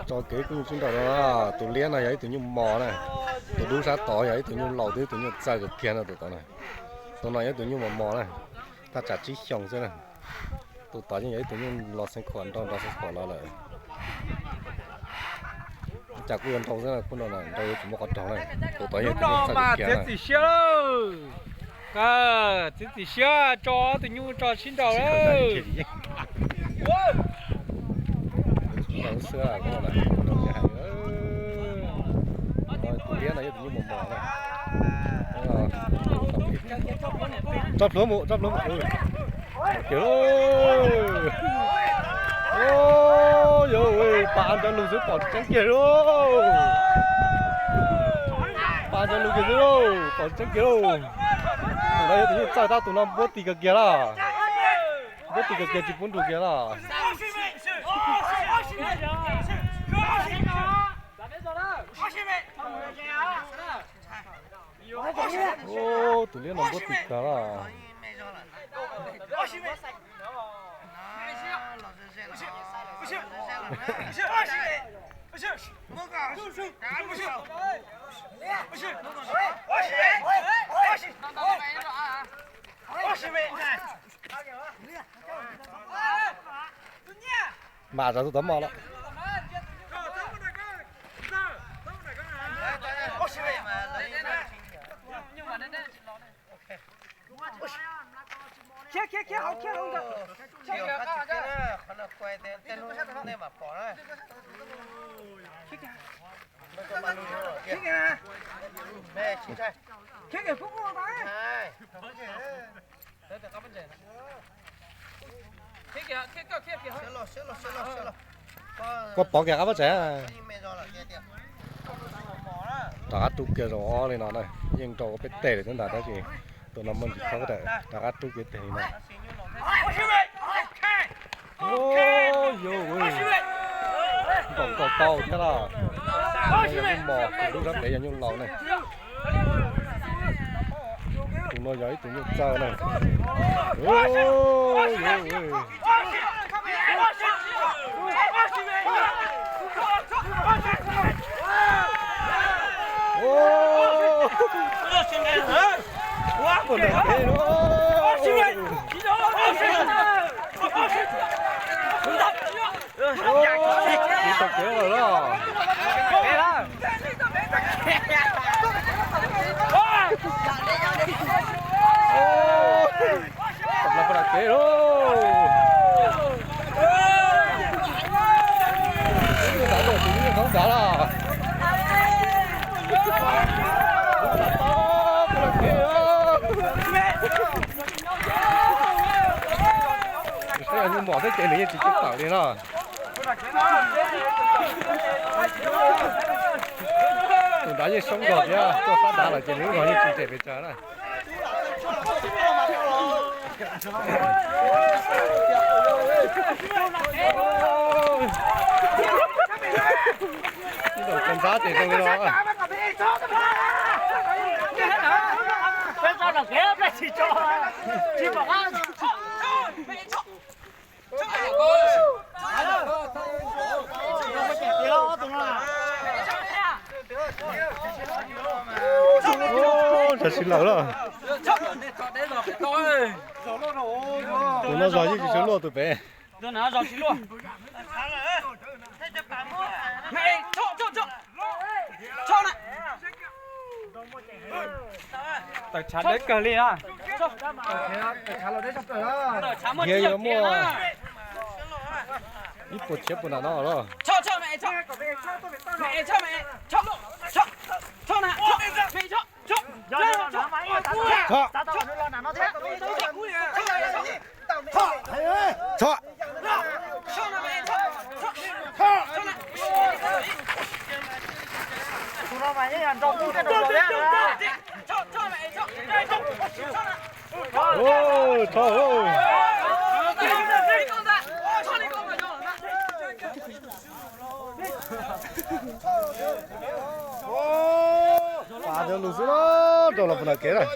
Tso kev kuj sib nraus no, tus liab no yog ib tug nyuj mos na, tus dub sab tod yog ib tug nyuj laus twb ib tug nyuj txawj kawg kiag no tus tod na. Tus no yog ib tug nyuj mos mos na, thaj tsam tsib xyoos xwb na. Tus tod yeej yog ib tug nyuj los xeev khuam nrau nrau xeev khuam los lawm. Cas kuj yuav nrau xwb, kuj nrau yuav tsum muaj qhov raug na. Tus tod yog tus nyuj txawj kawg kiag na. Txiav txim siab, tso tus nyuj tso sib nraus lawm. Tus liab no yog tus nyuj mos mos na. Tso plhuav mus, tso plhuav mus. Kiag lauj. Yog pa ntawd lug xwb pom tseeb kiag lauj. Pa ntawd lug kiag xwb lauj, pom tseeb kiag lauj. Tus no yog tus nyuj txawj tab, tus no npuab tis kawg kiag lawm. Npuab tis kawg kiag tsis pub nrug kiag lawm. Tus liab no npuab tis kawg lawm. Mam zov tus tod mos lawm. Koj pov kiag qab pob tsaig. Rov qab rub kiag zaum ob li no na, yeej rau peb teg lawm xwb ntag tab sis tus no muaj ntsis khob dawm, rov qab rub kiag teg li no. Yog nkaum nkaus tau thiab lawm. Yog nyuj mos, tus dub sab pem yog nyuj laus ne. Tus no yog ib tug nyuj txawj na. Tau kev lawm los. Tau kev lawm. Tus ntawd los. Saib yog nyuj mos thiab ces nws yeej tsis coj tawm li no. Tus nrad yeej soob nrog thiab, koj sab nrad lawm ces nws lub zog yeej tsis ntse pes tsawg na. Ntawm tus nrad ces zoo li no. Tshav tsis lawm los. Tus no zog yeej tsis tshua luaj tus pem. Tawm tshav deb kawg li na. Hiaj yuav muaj ib puas tshiab puas nram no los. Tso. Tso. Pas ntawd lug xwb los, rau los puag nram kev lawm.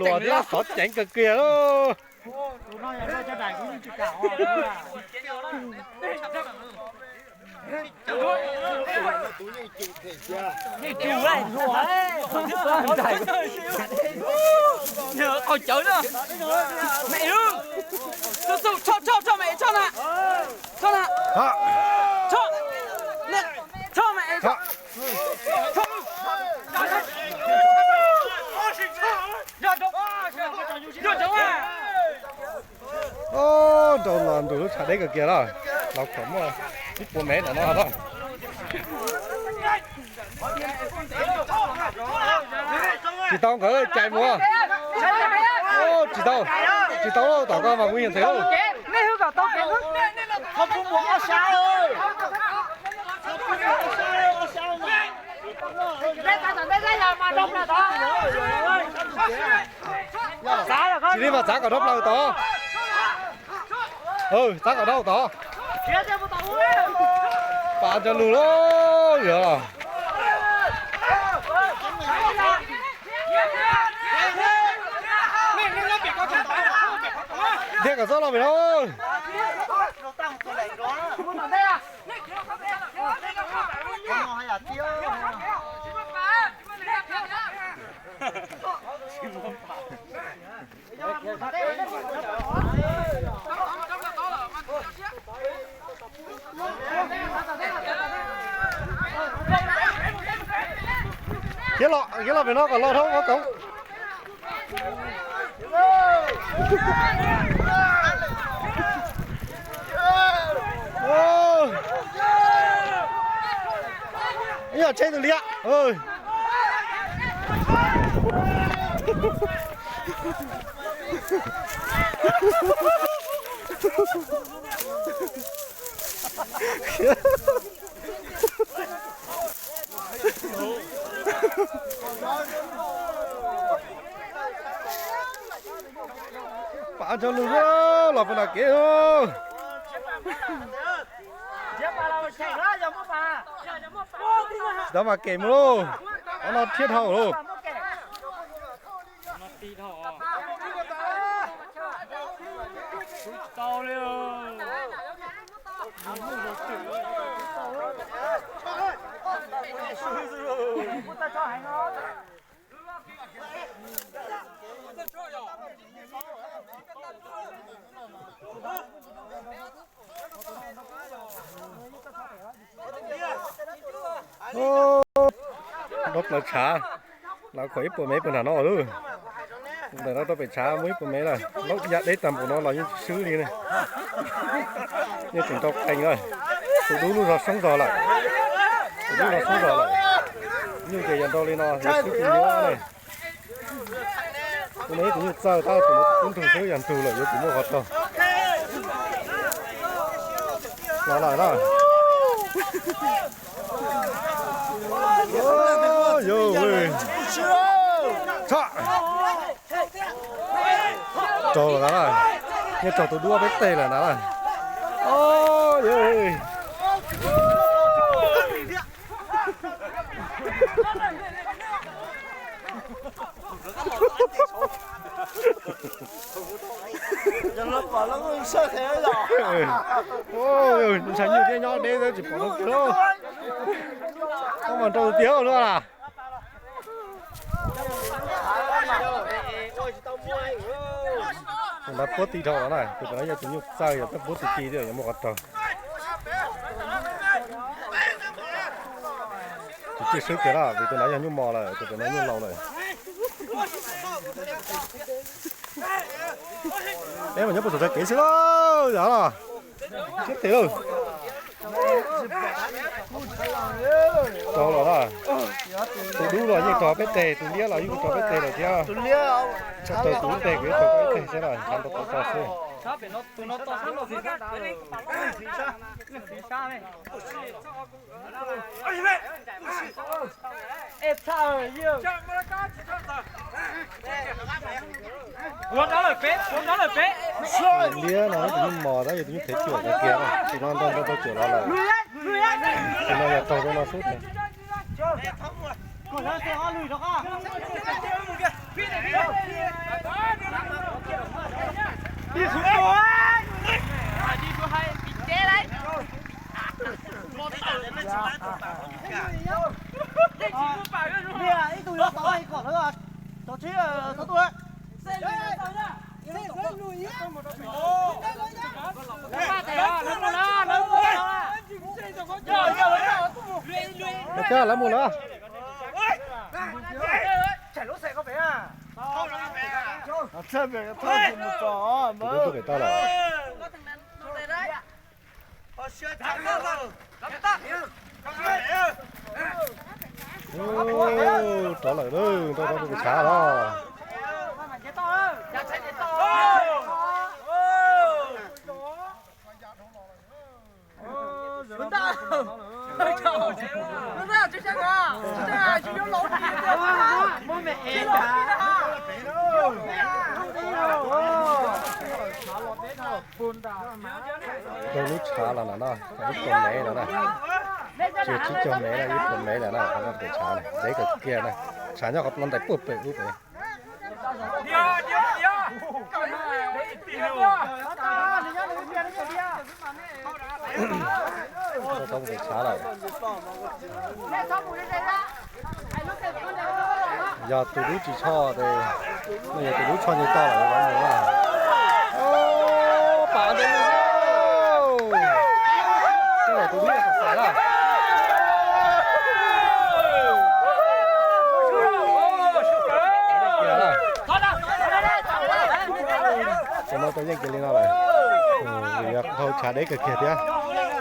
Luag thiab xov ceev kawg kiag lauj. Qhov cawv na. Mẹ ư. Xub xub, tso, tso, tso mẹ, tso na. Tso na. Tso. Tso mẹ, tso. Tso. Tso. Rau los ntug lub tshav deb kawg kiag lawm. Los kom muaj ib puas mev ntawm no lawm. Tsis tau nkawd cais mus. Tsis tau, tsis tau, tom koj mas kuv yeej nthe. Tsis li mas txav kom rau plaws tod. Txav kom rau tod. Pas cov lug lawm yog. Thiab kom txob los pem no. Khiav los, khiav los pem no kom los dhau ua koom. Ib yam tsheb tus liab. Pas cov lug los puag nram kev. Tsis tau mas kem mus lauj. Qhov no thiab dhau lauj. Dob plaws tshav, los kom ib puas mev puag nram no lauj. Ntawm no rau pem tshav muaj ib puas mev lawm, laub ya deb tag npaum no los yeej tsis swb li ne. Yeej tseem nrau qees lawm. Tus dub lub zog soob zog lawm. Tus dub zog soob zog lawm. Nyuj ces yog nrau li no, yog swb tus nyuj ne. Tus no ib tus nyuj txawj tab tus no kub ntug xwb, yog ntug lawm yuav tsum muaj qhov raug. Los lawm na. Raug lawm na, nyiaj raug tus dub peb teg lawm na. Ntshai nyuj thiab nyob deb xwb tsis pom tau kiag lauj. Koj mas nrau tiag luaj las. Tus ntawd puab ti dhau los na, tus ntawd yog tus nyuj txawj, yog tab puab ti ti thiaj yuav muaj qhov raug. Tus ciaj swb kiag na, vim tus ntawd yog nyuj mos lawm, tus ntawd nyuj laus lawm. Peb mas nyob puag saum txoj kev xwb lauj, yog los siab tes lauj. Raug los na. Tus dub los yeej raug peb teg, tus liab los yeej raug peb teg lawm thiab. Raug tus ib teg, kuv ib teg, kuv ib teg xwb na, ntshav ntau tau tau xwb. Tus liab no tus nyuj mos tab yog tus nyuj thev cuam kiag, tus no nrau nrau tau cuam los lawm. Tus no yog raug rau no xwb. Tus no yog raug rau no xwb. Kab lawv mus lawm. Tus dub tuaj pem toj lawm. Rov lawm, nrog rau tus tshav los. Rau lub tshav los no na, ib puas mev lawm na. Tsis yog tsib caug mev na, ib puas mev lawm na, qhov no pem tshav na, deb kawg kiag na. Tshav nyob qhov no ntais puag pem ub pem. Tau pem tshav lawm. Yog tus dub tsis tshoj ces, no yog tus dub tshoj nce toj lawm, mus na. Pam ntawd, tus dub xav xav na. Cov no tau yeej kiag li no lawm. Vim yog hauv tshav deb kawg kiag thiab,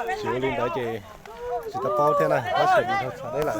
tsis ua li ntawd ces tsis tau paub thiab na, tab sis hauv tshav deb lawm.